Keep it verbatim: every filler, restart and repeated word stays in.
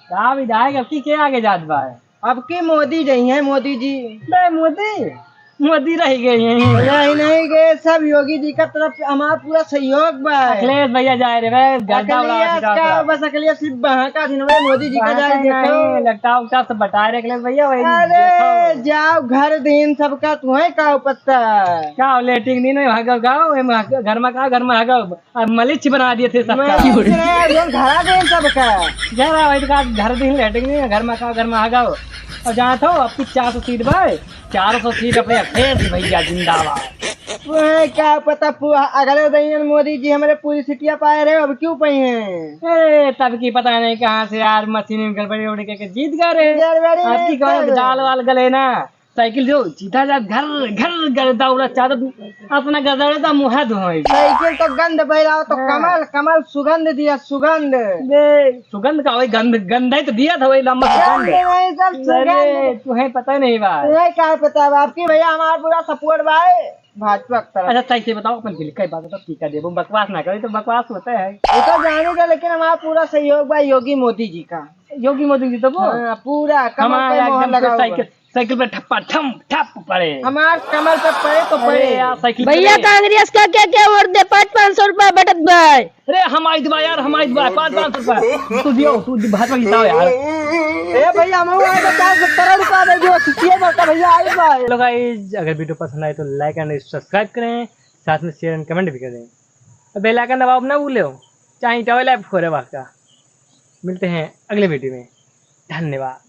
का विधायक, अब की के आगे जात बा? अब की मोदी जइहैं, मोदी जी। बे मोदी, मोदी रहि गए हैं। रहि नहीं गए, सब योगी जी का तरफ हमार पूरा सहयोग बा। अखिलेश भैया जाए रे बे, गर्दा उड़ावा अखिलेश का, बस अखिलेश सिर्फ बहाका दिन बे, मोदी जी का जाए देखो। लट्टा उट्टा सब बटाए रे अखिलेश भैया, वही अरे देखो। जाओ घर दिन सबका, तुहैं का पता। का लेटरिन दिन में हगो गाओ, घर में का, घर में हगो। अब मलिच बना दिए थे सबका। मैं कुछ नहीं, अब हम घरा दें सबका। घर आवे तो का, घर दिन लेटरिन नहीं, घर में का, घर में हगो। और जात हो, अब की चार सौ सीट बा, चार सौ सीट अपने अखिलेश भैया जिंदाबाद। वह का पता पु-, अगले दिन मोदी जी हमरे पूरी सीटिया पाए रहे, अब क्यों पाई हैं? ए, तब की पता नहीं कहाँ से यार मशीन में गड़बड़ी उड़ के, के जीत गए रहे। गड़बड़ी अब नहीं की कौन सब। दाल वाल गले ना, साइकिल जो सीधा जा घर, घर, घर दौड़ा चादर अपना गदड़े दा मुहा धोए। साइकिल तो गंध भइला, तो हाँ। कमल, कमल सुगंध दिया, सुगंध। बे, सुगंध का होई, गंध, गंध ही तो दिया था वही लंबा सुगंध। गंध नहीं, सब अरे, सुगंध। तुहे पता नहीं बा। तुहे का पता बा? आपकी भैया हमारा पूरा सपोर्ट बा भाजपा की तरफ। अच्छा, सही से बताओ, अपन दिल का बात बताओ, टीका देबो, बकवास ना करो, तो बकवास होता है। वो तो जाने का, लेकिन हमारा पूरा सहयोग बा योगी मोदी जी का। योगी मोदी जी तो वो? हाँ, पूरा कमल हमारा पे मोहर एकदम लगा हुआ। साइकिल साइकिल पे ठप्पा ठम ठप पड़े। हमार कमर पे पड़े तो पड़े। अरे यार, साइकिल भैया, चले। कांग्रेस का क्या क्या वोट दे? पाँच पाँच सौ रुपया बटत भाई। अरे हम आइत बा यार, हम आइत बा, पाँच पाँच सौ रुपया। तू दियो, तू भाजपा जिताओ यार। ए भैया, हम आए तो चार सौ करोड़ रुपया दे दियो, सीटिए बा का भैया, आइत बा। Hello guys, अगर video पसंद आए तो like and subscribe करें, साथ में share and comment भी करें। Bell icon दबाओ ना भूले हो, चाहे टॉय लैब खोरे वाका। मिलते हैं अगले video में, धन्यवाद।